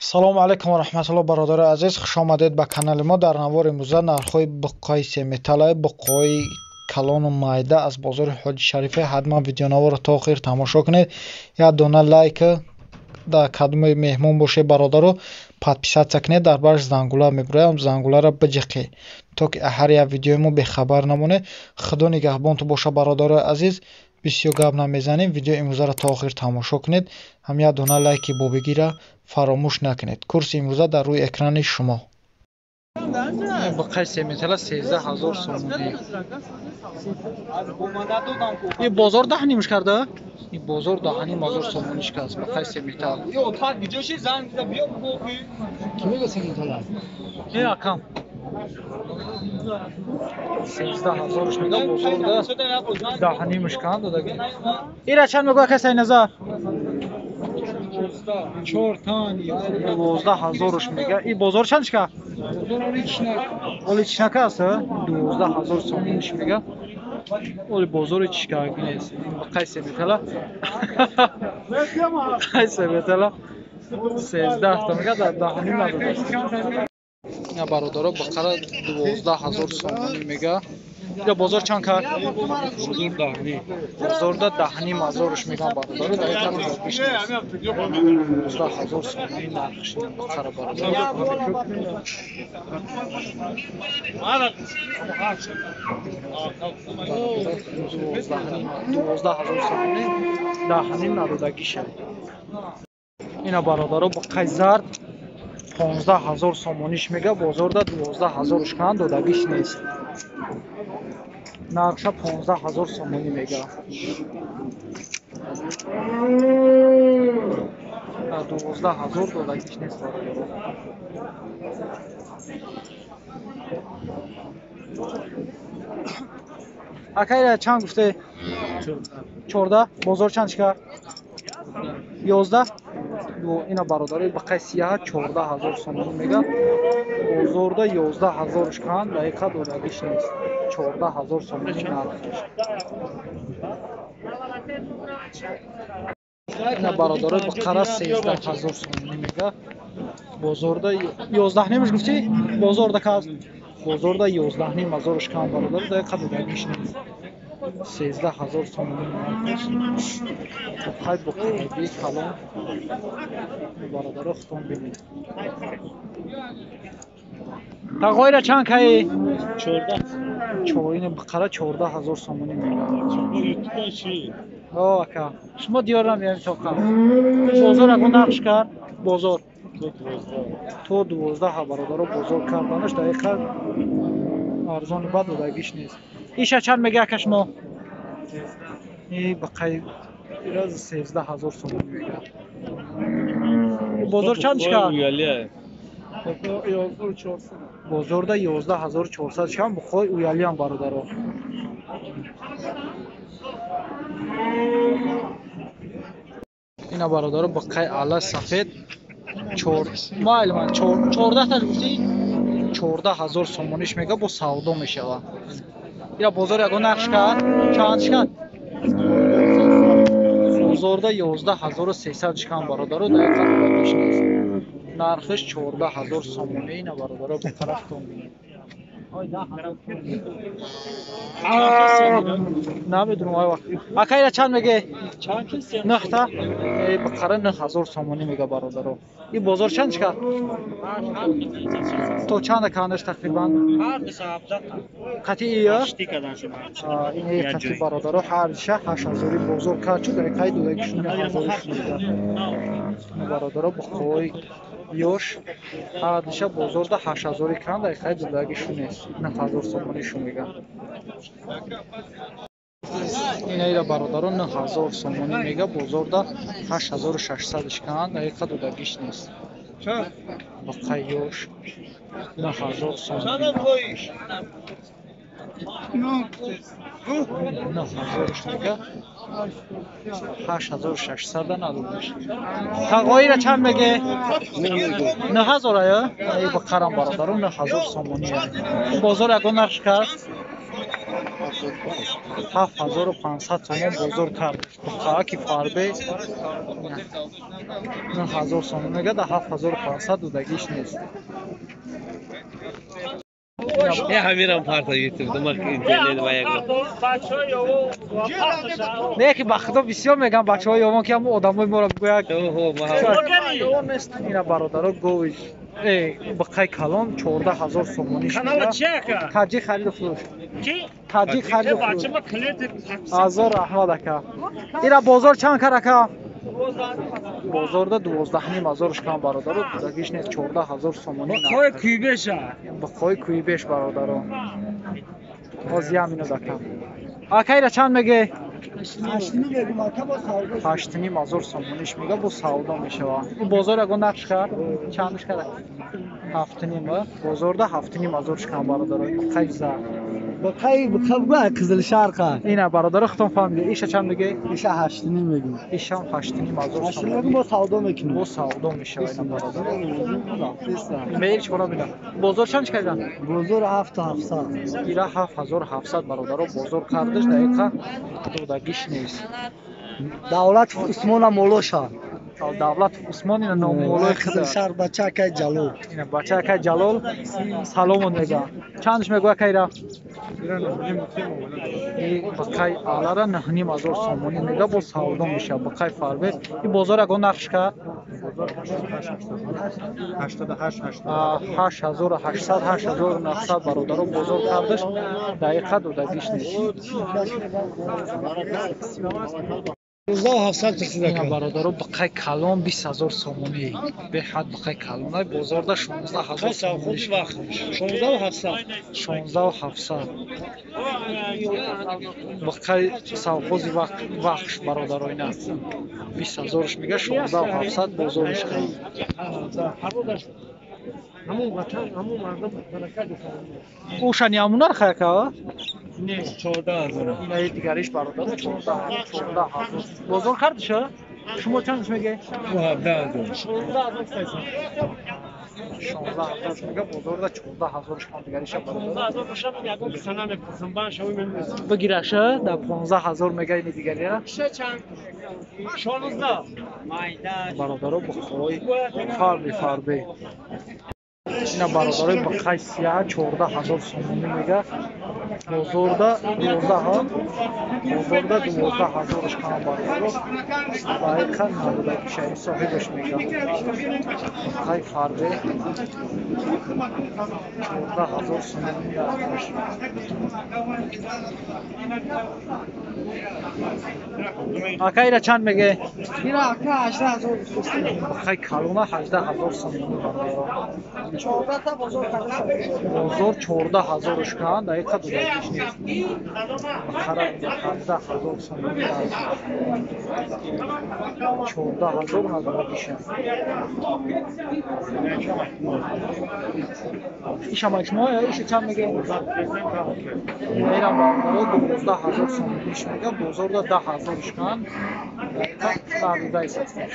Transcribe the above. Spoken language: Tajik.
Салому алайкум ва раҳматуллоҳ, бародарои азиз, хуш омадед ба канали мо. Дар навори имрӯза нархҳои буққаи семеталаи буққаҳои калону майда аз бозори Ҳоҷи Шарифе. Ҳатман видеонаворро то охир тамошо кунед. Як дона лайк дар кадоме меҳмон бошед, бародаро, подписаться кунед, дар барш зангула мебуроям, зангуларо биҷиқед, то ки ҳар як видеои мо бехабар намонед. Худо нигаҳбонту боша, бародарои азиз. Бисёр гап намезанем, видеои имрӯзаро то охир тамошо кунед. Ҳам як дона лайки бобигира фаромӯш накунед. Курси имрӯза дар рӯи экрани шумо. Буққаи семетала 13 000 сомонӣ. И бозор даҳнимш карда? И бозор 10 500 сомониш каст буққаи семетал. Э, акам. 13 000-ш мега, бозорда даҳнимш канд додаги. Ира чанд мегӯя, ака Сайназар? 12 000-ш мега. И бозор чанд шка? Оли чишнака аст, 12 000 сомониш мега. Оли бозори чишкаги нест. Буққаи семетала. Буққаи семетала 13 та мега, дар даҳним надодааст. Ина, бародаро, буққара 12 000 сомонӣ мега. Ира бозор чанд кард? Бозорда 10 500-ш меган, бародаро, дар ин биш нест. 12 000 сомонӣ нархш буққара, бародаро. 12 000 сомонӣ, даҳним надодагиша. Ина, бародаро, буққаи зард 15 000 сомониш мега, бозорда 12 000-ш канд, додагиш нест. Нархша 15 000 сомонӣ мега. 12 000 додагиш нест, бародаро. Ака, ира чанд гуфте? 14. Бозор чанд шикар? 11. Ина, бародарои, буққаи сияҳа 14 000 сомонӣ мега. Бозорда 11 000-ш канд, дақиқа додагиш нест. 14 000 сомонӣ нархш. Ина, бародарои, буққара 13 000 сомонӣ мега. Бозорда ёздаҳ немаш гуфтӣ? Бозорда каз? Бозорда 11 500-ш канд, бародаро, дақиқа додагиш нест. 13 000 сомонӣ нархш. Буққаи буққарагии калон, бародаро, худтон бинед. Тағоира чанд каи? Ин буққара 14 000 сомонӣ мега. О, ака, шумо диёр намеям тоқа. Бозор ягон нақш кард? Бозор то 12, бародаро, бозор карданаш дақиқа арзони бад додагиш нест. Иша чанд мега, ака, шумо? И буққаи ира 13 000 сомонӣ мега. Бозор чанд шикар? Бозорда 11 400 шикан буққаи уялиам, бародаро. Ина, бародаро, буққаи ала сафед майлман 14 таш гуфтӣ? 14 000 сомониш мега, бо савдо мешавад. Ира бозор ягон нақш кард? Чанд шикан? Бозорда 11 300 шикан, бародаро, дақиқа додагиш нест. Нархиш 14 000 сомонӣ. Ина, бародаро, буққарафтон бинед. Намедонам, ай вақт. Ака, ира чанд меге? Нӯҳта? Э, буққара 9000 сомонӣ мега, бародаро. И бозор чанд шикар? То чанда кандаш тақрибан? Қатъи ия? Ин қатъи, бародаро, ҳардиша 8000-и бозор кард шуд, дақиқаи додагиш 9000-иш мега. Бародаро, буққаҳои ёш ҳардиша бозорда 8000-и канд, дақиқаи додагишу нест. 9000 сомонишу мега. Ина, бародаро, 9000 сомонӣ мега, бозорда 8600-ш канд, дақиқа додагиш нест. Буққаи ёш 9000 сомонӣ. 9000-ш мега, 8600-а надодаш. Тағоира чанд меге? 9000 ая? Ай, буққарам, бародаро, 9000 сомонӣ. Бозор ягон нарх кард? 7500 сомон бозор кард. Буқааки фарбе 9000 сомон мега, да 7500 додагиш нест. Ҳамирам парта гирифтам, интернет ва як. Не ки ба худо бисёр мегам бачаҳои ёвон ки ҳамон одамои моро гӯяк. Ина бародаро гови бақай калон 14000 сомонӣ. Таҷик хариду фурӯш. Таҷик хариду фурӯш. Ҳазор раҳмат ака. Ира бозор чанд кар ака? Бозорда 12500 шкам бародаро, додагиш нест 14000 сомонӣ. Бақои куйбеша. Бақои куйбеш бародаро. Боз як минут ака. Ака ира чанд меге? 8500 сомониш мега, бо савдо мешава. Бозор ягон нақш кард? Чандиш кард? 7,5. Бозорда 7500 шкам бародаро. Бақаи зар. Бақаи бақабга Қизил Шарқа. Ина бародаро худтон фаҳмиде. Иша чанд меге? Иша 8,5 мегӯм. Ишам 8500 сомонӣ. Мегӯм бо савдо мекунем. Бо савдо мешава ина бародаро. Мейл чӣ кора бинам? Бозор чанд чӣ кардан? Бозор 7700. Ира 7700 бародаро бозор кардаш, дақиқа додагиш нест. Давлат Усмона молоша. Давлат Усмон ина номолои Қизил Шарқ бача акай Ҷалол. Ина бача акай Ҷалол саломон мега. Чандш мегӯ акай ра? Бақай алара 9500 сомонӣ мега, бо савдо мешава. Бақай фарбе. Ин бозор ягон нақш кард? 8800 8900 бародаро бозор кардаш, дақиқа додагиш нест. 19700 бародаро бақай калон 20000 сомонӣ. Беҳад бақай калона бозорда 16000 сомонӣ. 16700. 16700. Бақай совхози вахш бародаро ина 20000-ш мега, 16700 бозориш кард. Ҳамон ватан, ҳамон мардум баракат. Ӯшани ҳамун нарх ака? Не, 14000. Ина дигариш бародаро 14000. Бозор кардиша? Шумо чандш меге? 17000. 16000 мега, бозорда 14000 шкам дигариша бародаро. 15000 бошам, ягон сана мепурсам, бан шавӣ мемирсам. Бигираша да 15000 мега ини дигария. Чанд? 16. Бародаро бухорои фарби фарбе. Ина бародарои бақай сия 14000 сомонӣ мега. Бозорда 12 бозорда 12000 шкам бародаро. Дақиқа набудагиша ин соҳибаш мега. Бақай фарбе 14000 сомонӣ нархаш. Ака ира чанд меге? Ира ака 18000. Бақай калона 18000 сомонӣ бародаро. 14 бозор карда. Бозор 14000 шкан, дақиқа додагиш нест. Бақара 18000 сомонӣ нарх. 14000 надодагиша. Иша маҷмӯа иша чанд меге? Ира бародаро 12000 сомониш мега, бозорда 10000 шкан, дақиқа надода исташ.